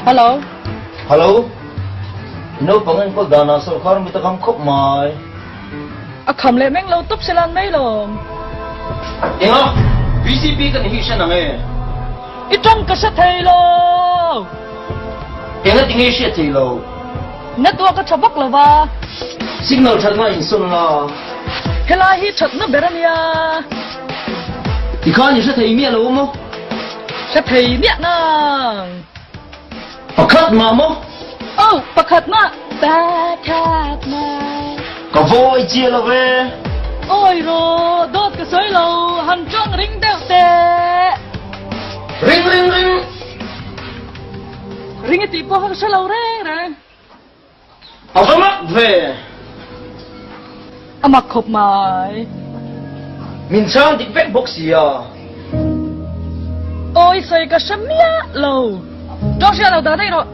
Hello. Hello. Naupang enkawl danah sawrkar mit a kham khawp mai. A kham leh meng lo tawp se lan mai lawm. Enga? VCP ka ni hi hre nang e. I tawng ka hre thei lo. Enga tinge i hriat thei lo? Network a tha vak lo va. Signal thatna insawn la. Helai hi thatna ber a nia. Tikhan i hre thei miah lo maw? Hre thei miah nang. Pakhat mah maw? Oh, pakhat mah. Pakhat mah. Ka vawi chiah lo ve. Awi ro, dawt ka sawi lo, han tawng ring deuh teh. Ring ring ring. Ring i tih pawh kha ka hre lo reng reng. A va mak ve. A mak khawp mai. Min chhang dik vek bawk sia. Awi sawi ka hre miah lo. Tawng hriat lo dah daih rawh.